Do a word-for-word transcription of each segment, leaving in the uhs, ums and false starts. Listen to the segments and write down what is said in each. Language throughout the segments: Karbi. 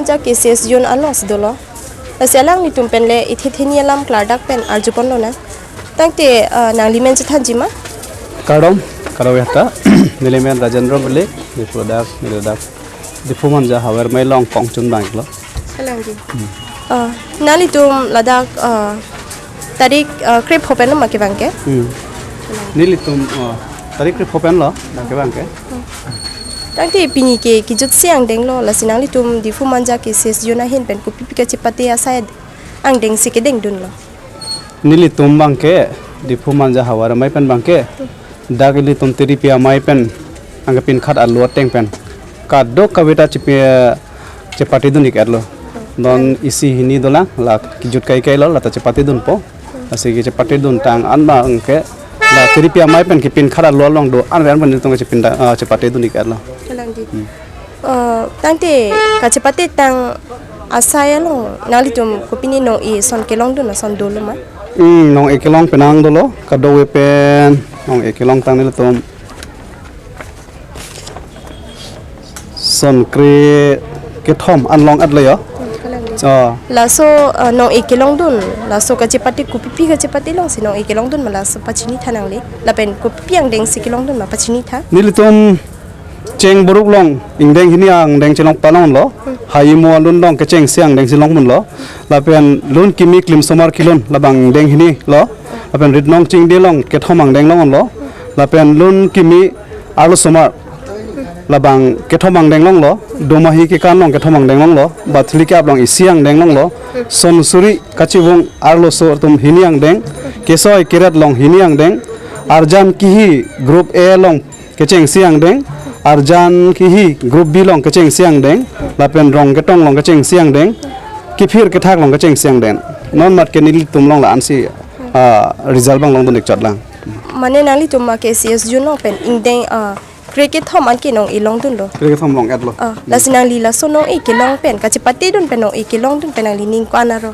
Manja K C S Zone alongsi dolo. Lasi alanglitum pen le ithe theni alam klardak pen arjupon lonang. Tangte, ah, nangli men chethanji ma? Kardom, kardom yata. Neli men Rajendra Bele, Diphu ladak, neli ladak Diphu Manja havar mai along kongchun bang lo. Kalangdi. Ah, nanglitum ladak, ah, tarik, ah, krepho pen lo ma kevang ke? Hmm. Nelitum, ah, tarik krepho pen lo, dak kevang ke. Tangte pini ke kejutsi angdeng lo, lasi nanglitum Diphu Manja K C S Zone ahin pen kopipi kachepate asai angdengsi kedengdun lo? Nelitum bang ke, Diphu Manja havar amei pen bang ke, dak ilitum tiripi amei pen, angke pinkhat alo ateng pen kadokave ta chepi, chepatedun ik-et lo. Non isi hini dolang, la kejut kaikai lo, lata chepatedunpo. Lasi kechepatedun tang an bang ke, la tiripi amei pen ke pinkhat alo along do-an ave an pen nelitum kechepinda, ah, chepatedun ik-et lo. Kalangdi. Hmm. Eh, tangte kachepate tang asai along nanglitum kopine nong-e ason kelongdun ason dolo ma? Hmm, nong-e kelong penang dolo, kadokave pen nong-e kelong tang nelitum son kre kethom an long-et lo yo. Hmm, kalangdi. Oh. Laso, eh, nong-e kelongdun, laso kachepate kopipi kachepate alongsi nong-e kelongdun ma laso pachinitha nangli. Lapen kopipi angdengsi kelongdun ma pachinitha? Nelitum cheng boruk along ingdeng hini angdeng chelong panon lo. Haimo alun along kechengsi angdengsi longpon lo. Lapen lun kimi klimsomar kilun labang ingdeng hini lo. Lapen ritnong chingde along kethom angdeng longlo. Lapen lun kimi arlosomar labang kethom angdeng longlo. Domahi kekan along kethom angdeng longlo. Bathli ke-ap along isi angdeng longlo. Sonsuri kachivung arloso atum hini angdeng. Kesoi keret along hini angdeng. Arjan kihi group A along kechengsi angdeng, arjan kihi group B along kechengsi angdeng, lapen rong ketong along kechengsi angdeng, kiphir kethak along kechengsi angdeng. Non mat ke nelitum along la-ansi, ah, result bang longdun ik chot lang. Mane nanglitum ma K C S Zone along pen ingdeng, ah, kre kethom an ke nong-e longdun lo. Kre kethom long-et lo. Ah, lasi nangli laso nong-e kelong pen, kachepatedun pen nong-e kelongdun pen nangli ning ko-an aro?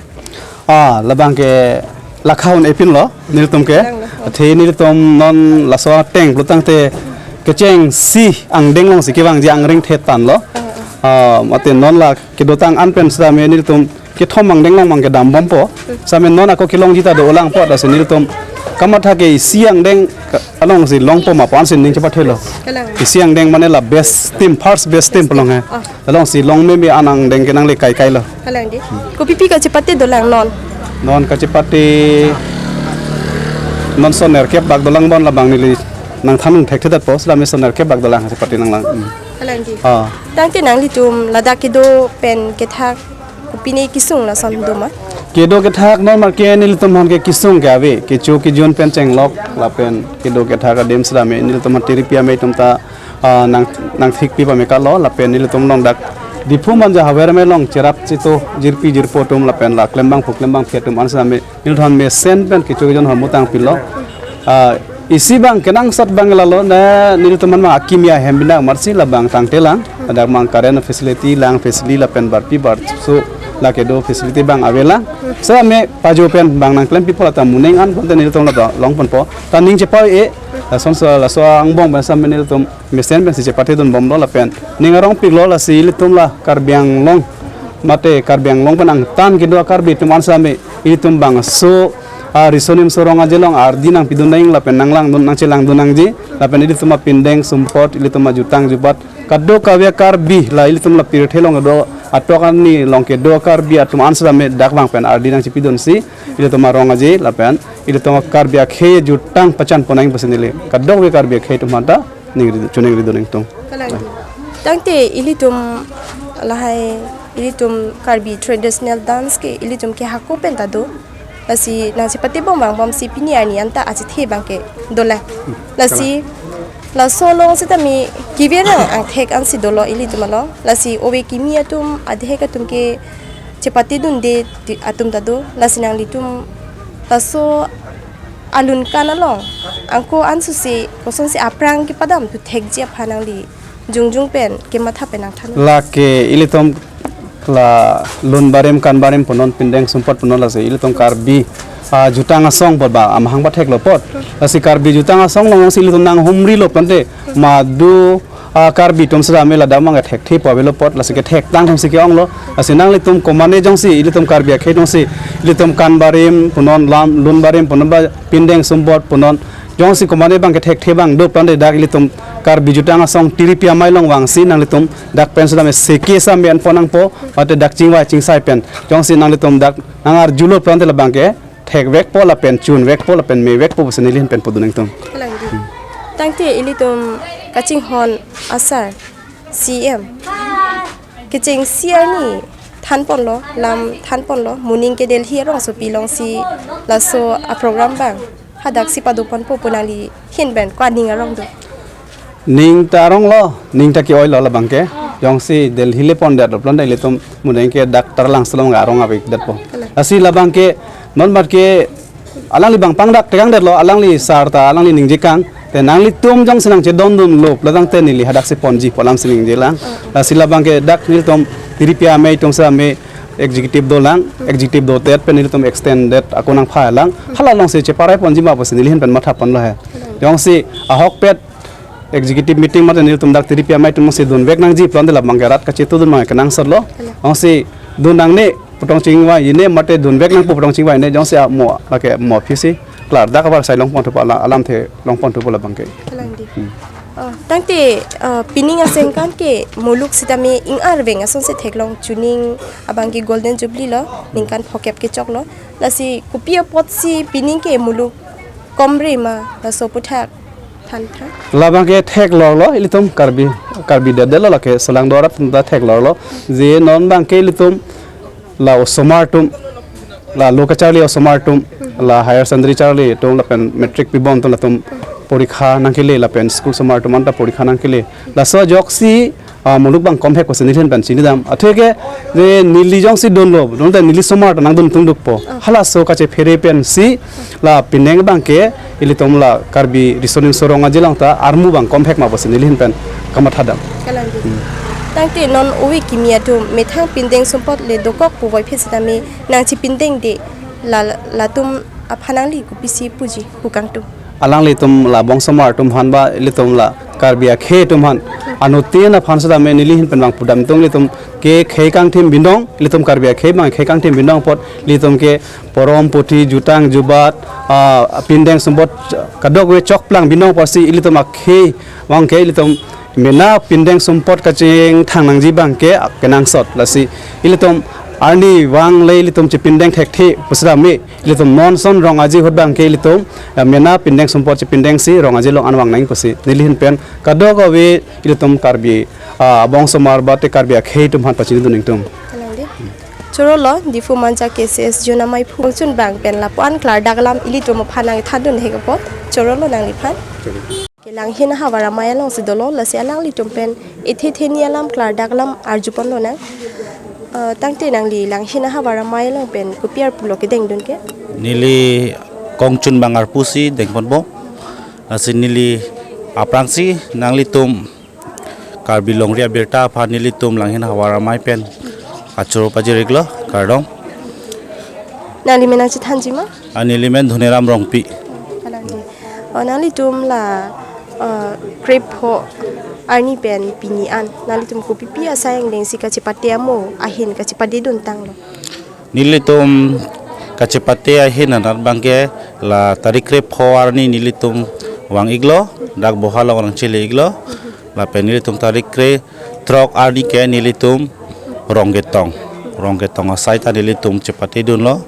Ah, labang ke lakha un-e pin lo, nelitum ke. Lang lo. Athe nelitum non laso ateng pulo tangte kechengsi angdeng alongsi kevangji angring thet tan lo. Ah, ah. Ah, mate non la kedo tang an pen sitame nelitum kethom angdeng along bang ke dambompo. Hmm. Sitame non ako kelongji ta dolang po, lasi nelitum kamatha ke isi angdeng ka-, alongsi longpo ma pu ansi ning chepathelo. Kalang. Isi angdeng mane la best team, first best team pulo he. Ah. Alongsi long meme an angdeng ke nangle kaikai lo. Kalangdi. Kopipi kachepate dolang non? Non kachepate non son nerkep bak dolang bon labang neli nangthan un thekthedetpo, sitame son nerkep bak dolang kachepate nanglang. Hmm. Kalangdi. Ah. Tangte nanglitum ladak kedo pen kethak kopine kesung lason do ma? Kedo kethak non mat ke nelitum aphan ke kesung ke ave, kecho kejun pen chenglok lapen kedo kethak adim sitame nelitum aphan tiripi amei atum ta ah, nang, nangthikpi pame kalo, lapen nelitum along dak Diphu Manja havar amei along cherap cheto jirpi jirpo atum lapen la klembangpo klembangphi atum an sitame nelitum aphan mesen pen kecho kejun ahormu tangpilo. Ah, isi bang kenangsot bang lalo, na nelitum aphan bang akimi ahem binang marsi labang tangte lang, dak bang current facility lang, facility lapen barpi barso la kedo facility bang ave lang. Sitame pajo pen bang nangklempipo, lata moning an ponte nelitum la longponpo. Ta ning chepao-e, lason sa laso angbong pen sitame nelitum mesen pensi chepatedun bomlo lapen ning arongpiklo, lasi ilitum la Karbi Anglong mate Karbi Anglong pen angtan kedo a-Karbi atum an sitame ilitum bangso ariso nimso rong aje along ardi nangpidun nang lapen nanglangdun nangchelangdun nangji, lapen ilitum apindeng sumpot, ilitum ajutang jubat, kadokave a-Karbi la ilitum la pirthe along do atok arni along kedo a-Karbi atum an sitame dak bang pen ardi nangchepidunsi ilitum arong aje lapen ilitum a-Karbi akhei jutang pachanpon nang pusi neli kadokave Karbi akhei atum aphanta ningri, choningridun ingtung. Kalang. Tangte ilitum lahai, ilitum Karbi traditional dance ke ilitum ke hako pen ta do. Lasi nangchepate bom bang bomsi pini arni anta achethe bang ke dolang. Lasi laso along sitame kevirang angthek ansi dolo ilitum along. Lasi ove kimi atum adhek atum ke chepatedunde ti atum ta do. Lasi nanglitum laso alun kan along angko ansusi kosonsi aphrang kepadam thu thekji aphan nangli jongjung pen kematha pen nangthan. Lake ilitum la lun barim kan barim punon, pindeng sumpot punon, lasi ilitum Karbi, ah, jutang asong apot ba amahang patheklo apot. Lasi Karbi jutang asong alongsi ilitum nanghumrilo pante madu A Karbi atum sitame ladak mang thekthe pu avelo apot, lasi kethektang atum si ke-onglo. Lasi nanglitum komane jongsi ilitum Karbi akhei atum si ilitum kan barim punon, lam lun barim punon ba pindeng sumpot punon, jongsi komane bang kethekthe bang do pulote dak ilitum Karbi Jutang Asong Tiripi Amei along vangsi nanglitum dak pen sitame seke same anpon nangpo, mate dak chingvai chingsai pen jongsi nanglitum dak nang-arjulo pulote labang ke thekvekpo lapen chunvekpo lapen mevekpo pusi neli ahin pen pudun nangtum. Kalang di. Tangte ilitum kachinghon asar C M kechengsi arni thanponlo, lam thanponlo, moning ke Delhi arongsopi alongsi laso a-program bang hadaksi padoponpo pu nangli ahin pen ko-an ning arong do? Ning ta aronglo, ning ta ke-oilo labang ke. Jongsi Delhi le pondetlo pulote ilitum moning ke dak Taralangso along arong avekdetpo. Kalang. Lasi labang ke non mat ke alangli bang pangdak tekangdetlo, alangli sar ta alangli ningjekang. Te nanglitum jongsi nangchedondunlo pulo tangte neli hadaksi ponji pu alamsi ningjelang. Lasi labang ke dak nelitum Tiripi Amei atum sitame executive dolang, executive dodet pen nelitum extended ako nangphalang. Hala alongsi cheparai ponji ma pusi neli ahin pen mathaponlo he. Jongsi ahokpet executive meeting mate nelitum dak Tiripi Amei atum si dunvek nangji pulote labang ke rat kachetudun mang kenangsotlo. Jongsi dun nangne pu tong chingvaine mate dunvek nangpo pu tong chingvaine jongsi amo lake mo aphisi klardak abar sai longpon thupo, alamthe longpon thupo labang ke. Kalang di. Hmm. Oh, tangte, uh, pining aningkan ke muluk sitame ing-arveng asonsi theklong, chuning abang ke Golden Jubilee lo, ningkan phokep kechoklo. Lasi kopi apotsi pining ke muluk komre ma, laso aputhak than tha? Labang ke theklonglo, ilitum Karbi, Karbi det detlo lake, solang do arat atum ta theklonglo. Je non bang ke ilitum la osomar atum, la lo kacharli osomar atum, la higher secondary charli atum, lapen matric pibom atum, latum porikha nangkele, lapen school osomar atum anta porikha nangkele. Laso ajoksi, ah, muluk bang komhek pusi neli ahin pen chinidam. Atheke je neli jongsi dunlo, dunte neli osomar ta nangdun tungdukpo. Halaso kachephere pensi la pining bang ke ilitum la Karbi Riso Nimso Rong Aje along ta armu bang komhek ma pusi neli ahin pen kamathadam. Kalang di. Hmm. Tangte non ove kimi atum methang pindeng sumpot le dokok puvoiphit sitame nangchepindengde, la, latum aphan nangli kopisi puji pu kangtung? Alanglitum la bong osomar atum aphan ba ilitum la Karbi akhei atum aphan, anuttin aphan sitame neli ahin pen bang pudam tung, ilitum ke khei kangthim binong, ilitum Karbi akhei bang khei kangthim binong apot ilitum ke porom puthi, jutang jubat, ah, pindeng sumpot kadokave chokplang binong apotsi ilitum akhei bang ke ilitum mena pindeng sumpot kachingthang nangji bang ke kenangsot. Lasi ilitum arnivang le ilitum chepindeng thekthe pu sitame ilitum non ason Rong Aje ahut bang ke ilitum, eh, mena pindeng sumpot chepindengsi Rong Aje along an vang nang pusi neli ahin pen kadokave ilitum Karbi, ah, bong osomar ba te Karbi akhei atum aphan pachinidun nangtum. Kalang di. Chorolo, Diphu Manja K C S Jona Maiphu chun bang pen lapu-an klardak alam ilitum aphan nangthandun hek apot. Chorolo nangliphan. Ke Langhin Havar Amei alongsi dolo, lasi alanglitum pen ethe theni alam klardak alam arjuponlonang. Eh, tangte nangli Langhin Havar Amei along pen kopi arpulo kedengdun ke? Neli kongchun bang arpusi dengponbom. Lasi neli aphrangsi nanglitum Karbi longri abirta aphan nelitum Langhin Havar Amei pen kachoro pajir-iklo, kardom. Nangli men nangchethanji ma? Ah, neli men Dhoniram Rongpi. Kalang di. Oh, nanglitum la, eh, krepho arni pen pini an nanglitum kopipi asai angdengsi kachepate amo ahin kachepadeduntanglo? Nelitum kachepate ahin anat bang ke la tarik krepho arni nelitum vang-iklo, dak Boha along nangchele-iklo, lapen nelitum tarik krethrok arni ke nelitum Rongketong, Rongketong asai ta nelitum chepatedunlo,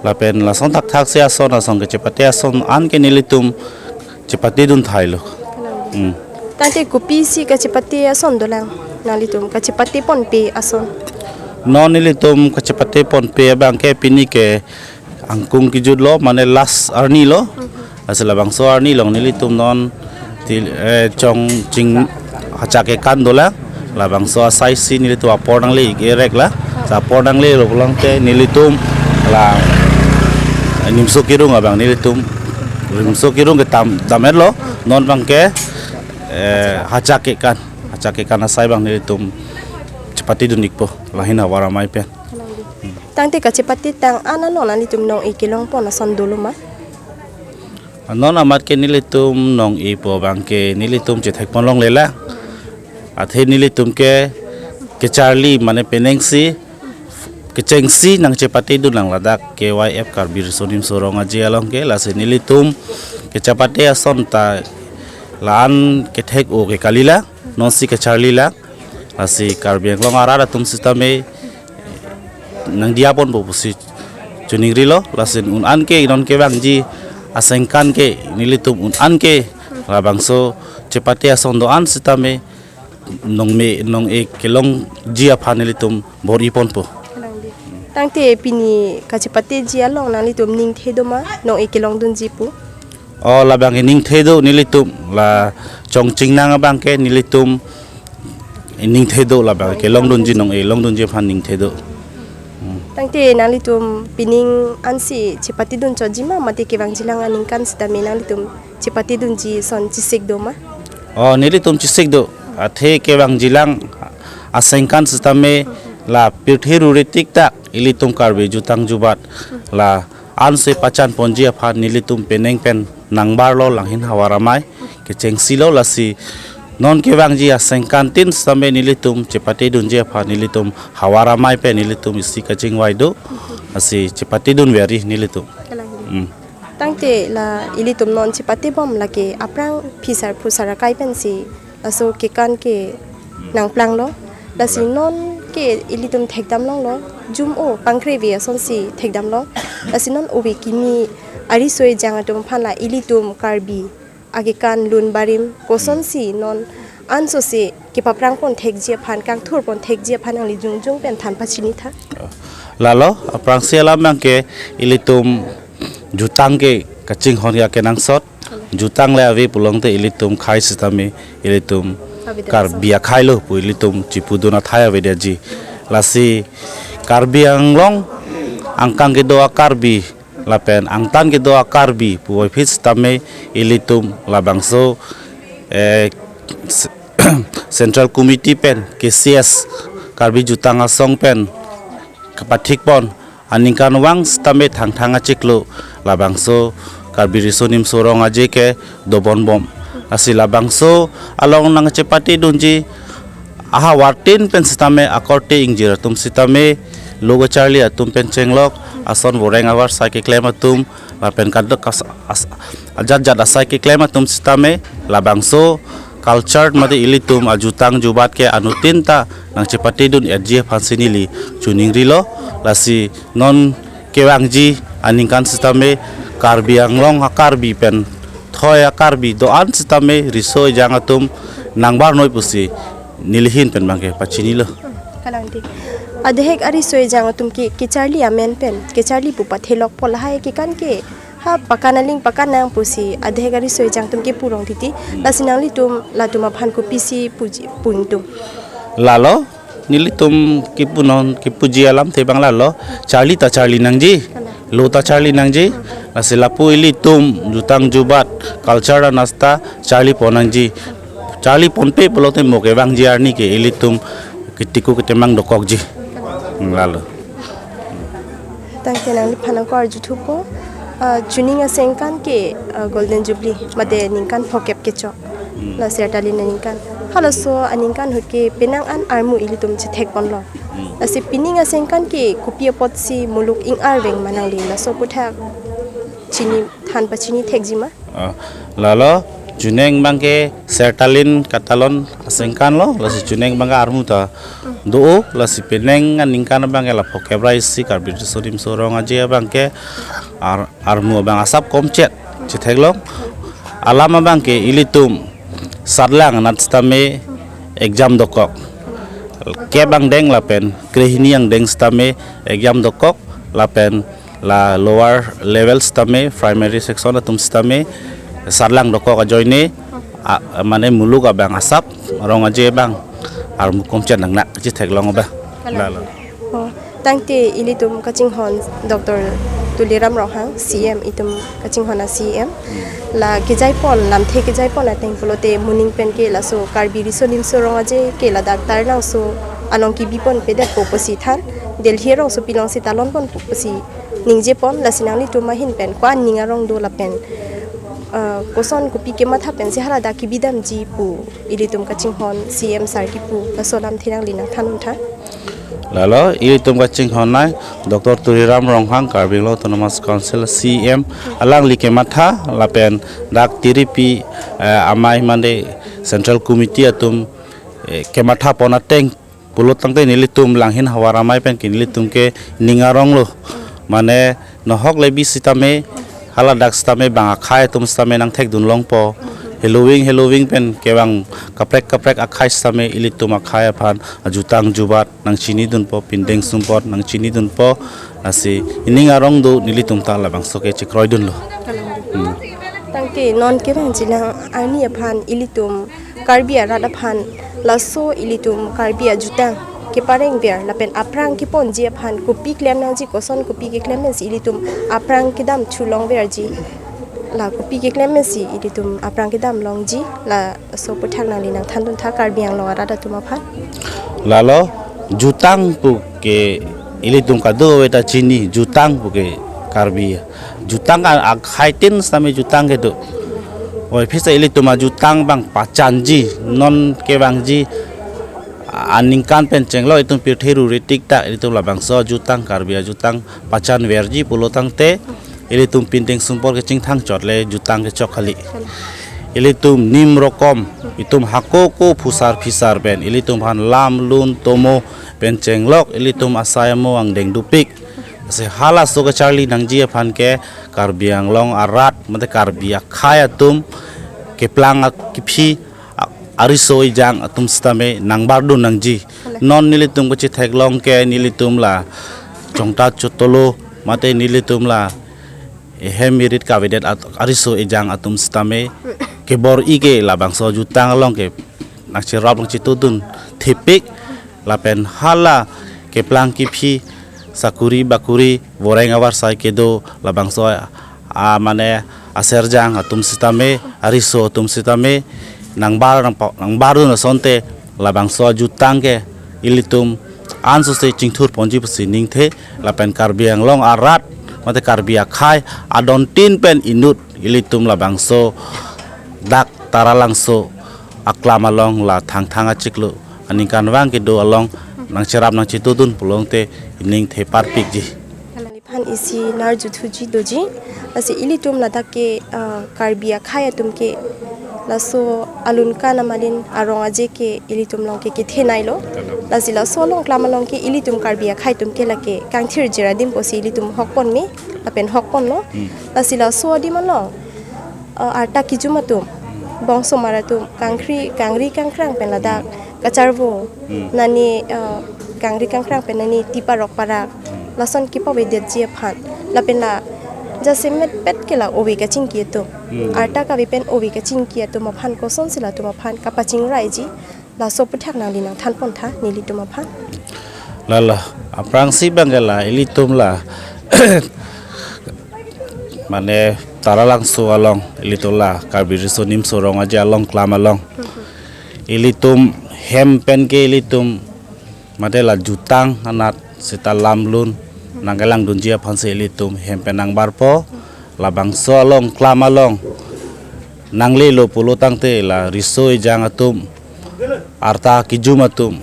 lapen lason thakthaksi ason, ason kachepate ason an ke nelitum chepatedun thailo. Hmm. Tangte kopisi kachepate ason dolang nanglitum, kachepateponpe ason? Non nelitum kachepateponpe abang ke pini ke angkung kejutlo, mane last arnilo. Mhm. Lasi labangso arni along nelitum non til, eh, chongching hachak ekan dolang. Labangso asaisi nelitum apor nangle-ik-e rek la. Sa apor nanglelo pulote nelitum la, eh, Nimso Kirung abang nelitum, Nimso Kirung ke tam, tam-etlo. Non bang ke, eh, hachak ekan, hachak ekan asai bang nelitum chepatedun-ikpo Langhin Havar Amei pen. Tangte kachepate tang an along nanglitum nong-e kelongpon ason dolo ma? Non amat ke nelitum nong-epo bang ke nelitum chethekpon longlelang. Athe nelitum ke kecharli mane penengsi kechengsi nangchepatedun lang ladak K Y F Karbi Riso Nimso Rong Aje along ke, lasi nelitum kechapate ason ta la-an kethek-o ke kalilang, nonsi kecharli lang. Lasi Karbi Anglong arat atum sitame nangdiya ponpo pusi choningrilo, lasi un-an ke non kevangji asengkan ke nelitum un-an ke labangso chepate ason do-an sitame nongme nong-e kelongji aphan nelitum bor-i ponpo. Tangte pini kachepateji along nanglitum ningthe doma nong-e kelongdunji pu? O, labang ke ningthe do nelitum, la chongching nang abang ke nelitum ningthe do, labang ke kelongdunji nong-e longdunji aphan ningthe do. Tangte nanglitum pining ansi chepatedun chotji ma, mate kevangjilang aningkan sitame nanglitum chepatedunji ason chesik doma? O, nelitum chesik do. Athe kevangjilang asengkan sitame la pirthe ruri tiktak ilitum Karbi jutang jubat la ansi pachan ponji aphan nelitum peneng pen nangbarlo, langhin havar amei kechengsilo, lasi non kevangji asengkantin sitame nelitum chepatedunji aphan nelitum havar amei pen nelitum isi kachingvai do, lasi chepatedun veri nelitum. Kalang. Hmm. Tangte la ilitum non chepatebom lake aphrang phisar phusar akai pensi laso kekan ke nangplanglo. Lasi non ke ilitum thekdam longlo, jum-o pangkre ave asonsi thekdam long. Lasi non ove kimi ariso ejang atum aphan la ilitum Karbi akekan lun barim kosonsi non ansose kepaphrang pon thekji aphan, kangthur pon thekji aphan nangli jongjong pen than pachini tha. Lalo, aphrangsi alam abang ke ilitum jutang ke kachinghon ya kenangsot. Jutang le ave pulote ilitum khei sitame ilitum Ave de Karbi akhei lo pu ilitum chipudun athai avedetji. Lasi Karbi Anglong angkang kedo a-Karbi lapen angtan kedo a-Karbi puvoiphit sitame ilitum labangso, eh, s-, Central Committee pen K C S Karbi Jutang Asong pen kapathik pon aningkanvang sitame Thangthang achiklo labangso Karbi Riso Nimso Rong Aje ke dobonbom. Lasi labangso along nangchepatedunji ahavartin pen sitame akorte ingjir atum sitame lo kacharli atum pen chenglok, ason voreng avar sai keklem atum lapen kadok as-, as-, ajat jat asai keklem atum sitame labangso culture mate ilitum ajutang jubat ke anuttin ta nangchepatedun etji aphansi neli choningrilo. Lasi non kevangji aningkan sitame Karbi Anglong a-Karbi pen thoi a-Karbi do-an sitame riso ejang atum nangbarnoi pusi nelihin pen abang ke pachinilo. Kalang di. Adehek ariso ejang atum ke kecharli amen pen kecharli pu pathelok pu lahai kekan ke ha pakan aling pakan nang pusi adehek ariso ejang atum kepu rong titi. Lasi nanglitum latum aphan kopisi puji pu ingtung? Lalo, nelitum kepu non kepuji alamthe abang lalo, charli ta charli nangji, lo ta charli nangji. Lasi lapu ilitum jutang jubat culture anasta charli pon nangji. Charli ponpe pulote mo kevangji arni ke ilitum ketiku ketemang dokokji. Hmm, lalo. Tangte nangliphan ako arjuthupo, ah, chuning asengkan ke, ah, Golden Jubilee mate ningkan phokep kechok. Hmm. La Sertalin aningkan. Halaso aningkan ahut ke penang an armu ilitum chethek ponlo. Hmm. Lasi pining asengkan ke kopi apotsi muluk ing-arveng ma nangli laso aputhak chini than pachini thekji ma? Ah, lalo, chuning abang ke Sertalin katalon asengkan lo, lasi chuning abang ke armu ta do-o, lasi penang aningkan abang ke la phokep ra isi Karbi Riso Nimso Rong Aje abang ke ar-, armu abang asap komchet chetheklong. Alam abang ke ilitum satlang anat sitame exam dokok. Kep angdeng lapen krehini angdeng sitame exam dokok lapen la lower level sitame, primary section atum sitame satlang dokok ajoine, a, mane muluk abang asap, rong aje abang armu komchet nangnak chetheklong abang. Kalang. Lalo. Oh, tangte ilitum kachinghon Doctor Tuliram Ronghang, C M, itum kachinghon a-C M. La kejaipon, lamthe kejaipon ateng pulote moning pen ke laso Karbi Riso Nimso Rong Aje ke ladak Taralangso along kebi ponpedetpo pusi than. Delhi arongsopi alongsi talon ponpo pusi ningjepon, lasi nanglitum ahin pen ko-an ning arong do lapen uh, koson kopi kematha pensi haladak kebidamji pu ilitum kachinghon C M sir kipu laso alam thinang linang than untha. Lalo ilitum kachinghon nai Doctor Tuliram Ronghang, Karbi Anglong Autonomous Council C M, alangli kematha lapen dak tiripi, eh, amei mande Central Committee atum, eh, kematha pon ateng pulo tangte nelitum Langhin havar amei pen ke nelitum ke ning aronglo. Mane nohok lebi sitame, haladak sitame bang akhei atum sitame nangthekdun longpo. Heloving heloving pen kevang kaprek kaprek akhei sitame ilitum akhei aphan ajutang jubat nangchinidunpo, pindeng sumpot nangchinidunpo. Lasi ining arong do nelitum ta labangso ke chekroidunlo. Hmm. Tangte non kevang jinang arni aphan ilitum Karbi arat aphan laso ilitum Karbi ajutang keparengver lapen aphrang keponji aphan kopi klem nangji, koson kopi keklem pensi ilitum aphrang kedam thu longverji, la kopi keklem pensi ilitum aphrang kedam longji, laso aputhak nangli nangthan duntha Karbi Anglong arat atum aphan. Lalo jutang pu ke ilitum kadokave ta chini, jutang pu ke Karbi. Jutang a, akheitin sitame jutang kedo. Oi, phisa ilitum ajutang bang pachanji, non kevangji, a, aningkan pen chenglok itum pirthe ruri tik ta ilitum labangso jutang, Karbi ajutang pachanverji pulo tangte ilitum pindeng sumpot kechingthang chot le jutang kechok kali. Ilitum nim rokom, itum hako ko phusar phisar pen ilitum aphan lam lun tomo pen chenglok ilitum asai amo angdeng dopik. Lasi halaso kacharli nangji aphan ke Karbi Anglong arat mate Karbi akhei atum keplang ak-, kephi a-, ariso ejang atum sitame nangbardun nangji. Non nelitum kachetheklong ke nelitum la Chongta Chotolo mate nelitum la ehem mirit kavedet at-, ariso ejang atum sitame kebor-i ke labangso jutang along ke nangcherap nangchetudun thepik lapen hala keplang kephi sakuri bakuri voreng avarsai kedo labangso a, mane aserjang atum sitame, ariso atum sitame nangbar nangpa-, nangbardun asonte labangso jutang ke ilitum ansose chingthur ponji pusi ningthe lapen Karbi Anglong arat mate Karbi akhei adontin pen inut ilitum labangso dak Taralangso aklam along la Thangthang achiklo aningkanvang kedo along nangcherap nangchetudun pulote ining theparpikji. Kalang iphan isi narjuthuji doji, lasi ilitum ladak ke, ah, Karbi akhei atum ke laso alun kan amalin arong aje ke ilitum along ke kethenei lo. Lasi laso along klam along ke ilitum Karbi akhei atum ke lake kangthir jira dim pusi ilitum hokpon me, lapen hokponlo. Hmm. Lasi laso adim along, ah, arta kejum atum, bongsomar atum, kangri, kangri kangkrang pen ladak kacharvo, hmm, nani, ah, kangri kangkrang pen nani tiparok parak, hmm, lason kepavedetji aphan. Lapen la jasemet pet ke la ove kachingki atum. Hmm. Arta kave pen ove kachingki atum aphan kosonsi latum aphan kapachingraiji. Laso aputhak nangli nangthanpontha nelitum aphan. Lalo, aphrangsi abang ke la ilitum la mane Taralangso along ilitum la Karbi Riso Nimso Rong Aje along klam along. Mhm. Ilitum hem pen ke ilitum mate la jutang anat seta lam lun nangkelangdunji aphansi ilitum hem pen nangbarpo. Labangso along klam along nanglelo pulo tangte la riso ejang atum, arta kejum atum,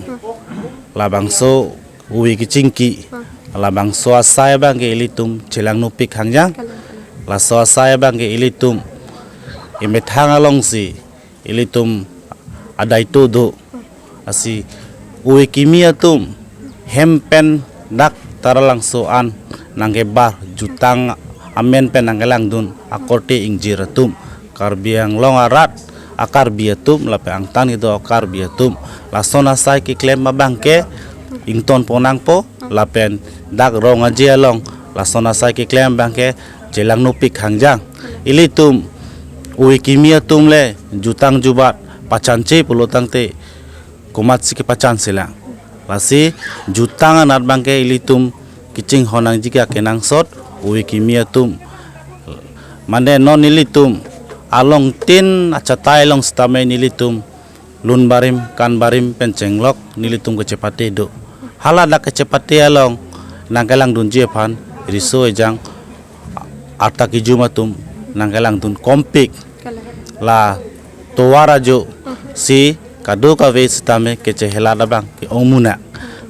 labangso ove kechingki, labangso asai abang ke ilitum chelangnopik hangjang. Laso asai abang ke ilitum emethang alongsi ilitum adaito do. Lasi ove kimi atum hem pen dak Taralangso an nangkebar, jutang amen pen nangkelangdun akorte ingjir atum, Karbi Anglong arat a-Karbi atum lapen angtan kedo a-Karbi atum, lason asai keklem abang ke ingtonpon nangpo lapen dak Rong Aje along lason asai keklem abang ke chelangnopik hangjang. Ilitum ove kimi atum le jutang jubat pachanche pulo tangte komatsi kepachanselang. Lasi jutang anat abang ke ilitum kachinghon nangji ke akenangsot ove kimi atum. Mane non nelitum along tin achatai along sitame nelitum lun barim kan barim pen chenglok nelitum kachepate do. Hala dak kachepate along nangkelangdunji aphan riso ejang arta kejum atum nangkelangdun kompik. Kalang. La tovar ajo si kadokave sitame kechehelat abang ke-ongmunak.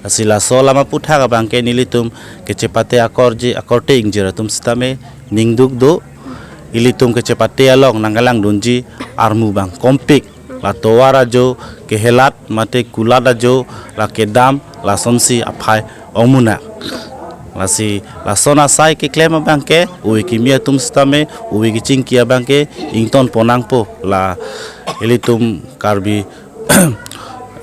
Lasi laso alam aphuthak abang ke nelitum kechepate akorji akorte ingjir atum sitame ningduk do. Ilitum kechepate along nangkelangdunji armu abang kompik. La tovar ajo kehelat mate kulat ajo la kedam lasonsi aphai ongmunak. Lasi lason asai keklem abang ke ove kimi atum sitame ove kechingki abang ke ingtonpon nangpo la ilitum Karbi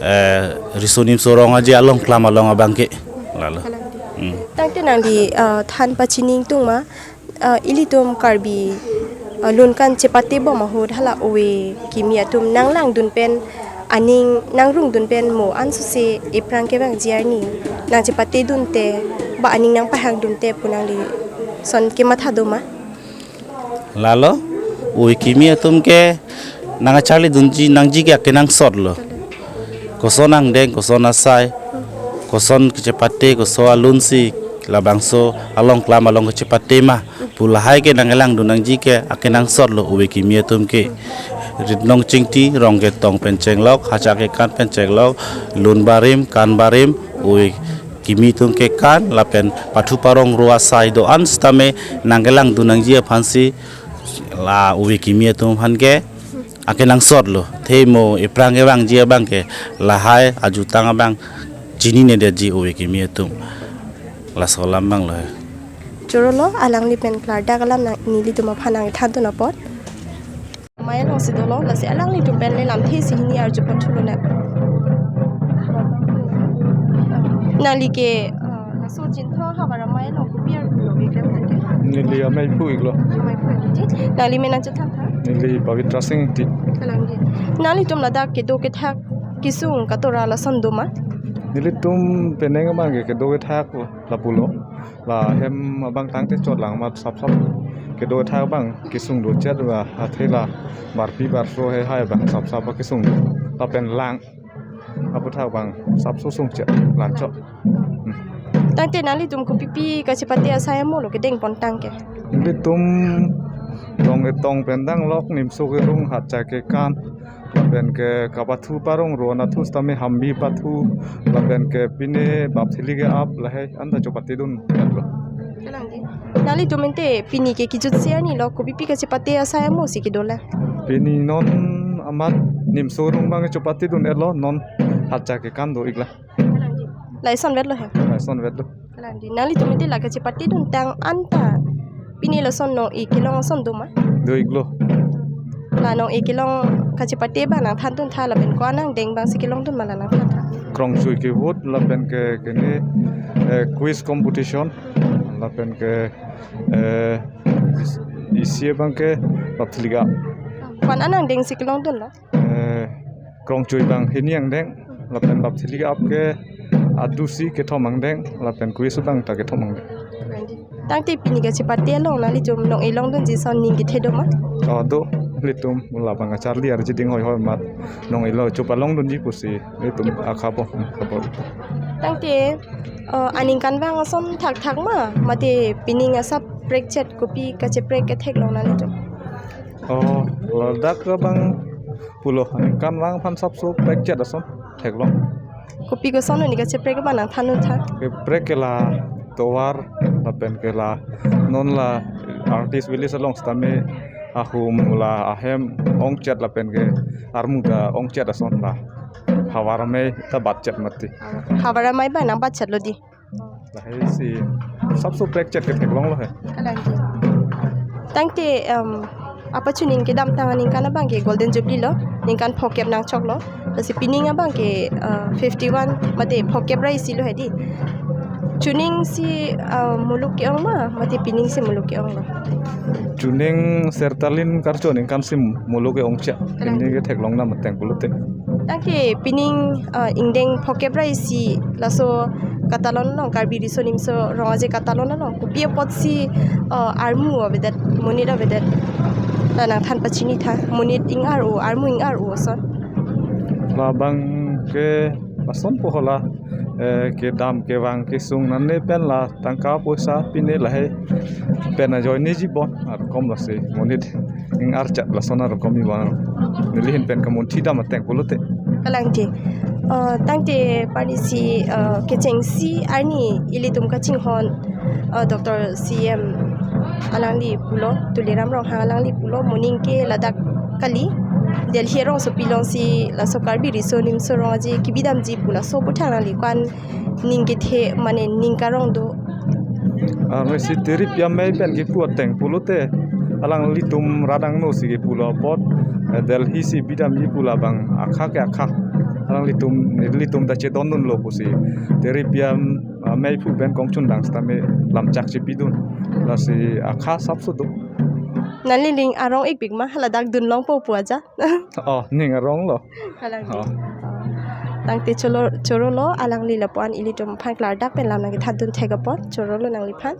eh, Riso Nimso Rong Aje along klam along abang ke. Lalo. Kalang. Hmm. Tangte nangli, eh, than pachini ingtung ma, eh, ilitum Karbi, eh, lun kan chepate bom ahut hala ove kimi atum nanglangdun pen aning nangrungdun pen mo ansose ephrang kevangji arni nangchepatedun te ba aning nangpahangdun te pu nangli son kematha do ma? Lalo, ove kimi atum ke nangcharlidunji nangji ke akenangsot lo. Koson angdeng, koson asai, koson kechepate, koson alunsi labangso along klam along kechepate ma pu lahai ke nangkelangdun nangji ke akenangsot lo ove kimi atum ke. Rit nong chingti, rong ketong pen chenglok, hacha kekan pen chenglok, lun barim, kan barim, ove kimi atum kekan lapen pathu parong ro asai do-an sitame nangkelangdun nangji aphansi la ove kimi atum aphan ke akenangsot lo. The mo ephrang kevangji abang ke lahai ajutang abang chininedetji ove kimi atum. Laso alam abang lo he. Choro lo, alangli pen klardak alam nang nelitum aphan nangthandun apot. Amei alongsi dolo, lasi alanglitum pen le lamthe isi hini arju pon thulo na. Nangli ke, ah, laso Chinthong havar amei along kopi arlo keklem tangte? Neli amei phu iklo. Amei phu ikji. Nangli men nangchethan tha? Neli Pavitra Singh Ingti. Kalang di. Nanglitum ladak kedo kethak kesung katora lason do ma? Nelitum penang abang ke kedo kethak lapulo. La hem abang tangte chot lang amat sapsap kedo kethak abang kesung dochot ba athe la barpi barso he hai abang sapsap kesung do. Lapen lang aphuthak abang sapso sungchot lang chot. Hmm. Tangte nanglitum kopipi kachepate asai amo lo kedeng pon tangke? Nelitum rong ketong pen danglok, nimso kerung, hacha kekan, lapen ke kapathu parong ro anatthu sitame hambi pathu, lapen ke pine bapthili ke-ap lahai anta chepatedun lo. Kalang di. Nanglitum ente pini ke kejutsi arni lo kopipi kachepate asai amo si kedo la? Pini non amat nimso rung abang chepatedun etlo, non hacha kekan do ikla. Lason vetlo he? Lason vetlo. Kalang di. Nanglitum ente la kachepatedun tang anta pini lason nong-e kelong ason do ma? Do iklo. La nong-e kelong kachepate abang nangthandun tha lapen ko-an angdeng abangsi kelongdun ma la nangthan tha? Krongchui kevot lapen ke kene, eh, quiz competition lapen ke, eh, is-, isi abang ke bapthili ke-ap. Ko-an angdengsi kelongdun lo? Eh, krongchui abang hini angdeng, lapen bapthili ke-ap ke adusi kethom angdeng, lapen quiz abang ta kethom angdeng. Tangte pini kachepate along nanglitum nong-e longdunji ason ning kethe do ma? Oh, do, nelitum labang acharli arji ding hoi hoi amat nong-e lo chepalongdunji pusi nelitum akhapo, hmm, kapo. Tangte, eh, aningkanvang ason thakthak ma, mate pining asap prekchet kopi kacheprek ketheklong nanglitum? Oh, ladak abang pulo, aningkanvang aphan sapso prekchet ason theklong. Kopi koson neli kacheprek abang nangthandun tha? Keprek ke la tovar lapen ke la non la artist village along sitame ahum la ahem ongchot lapen ke armu ta ongchot ason la havar amei ta batchot mati. Havar amei abang nangbatchotlo di. Lahai si sapso prekchet ketheklong lo he. Kalang di. Tangte, em, apa chuning kedamtang aningkan abang ke Golden Jubilee lo, ningkan phokep nangchoklo. Lasi pining abang ke, eh, fifty-one mate phokep ra isi lo he di. Chuning si, eh, muluk ke-ong ma, mate pining si muluk ke-ong lo? Chuning sertalin karcho aningkan si muluk ke-ongchot. Kalang. Pini ketheklong na mateng pulote. Tangte pining, ah, ingdeng phokep ra isi laso katalon along, Karbi Riso Nimso Rong Aje katalon along kopi apotsi, ah, armu avedet, monit avedet, la nangthan pachini tha, monit ing-ar-o, armu ing-ar-o ason? Labang ke lason po hala Eh, kedam kevang kesung nane pen la tangka poisa pine lahai pen ajoine jibon arkom lasi monit ing archat lason arkom ibon. Neli hin pen kamunthi dam ateng pulote. Kalangte. Uh, tangte parisi, uh, kechengsi arni ilitum kachinghon, uh, Doctor C M alangli pulo, Tuliram Ronghang alangli pulo, moning ke ladak kali, Delhi arongsopi alongsi laso Karbi Riso Nimso Rong Aje kebidamji pu laso aputhak alangli ko-an ning kethe mane ning karong do. Ah, mesi Teri Pi Amei pen kepu ateng pulote alanglitum radang no si kepulo apot, eh, Delhi si bidamji pu labang akha ke akha. Alanglitum, nelitum ta chedondunlo pusi. Teri Pi Amei pu pen kongchun dang sitame lamchak chepidun. Lasi akha sapso do. Nangli ning arong-ikpik ma, haladak dunlongpo pu aja. Oh, ning aronglo. Alangli. Oh. Tangte cholo, chorolo, alangli lapu-an ilitum aphan klardak pen lam nangkethandun thek apot, chorolo nangliphan.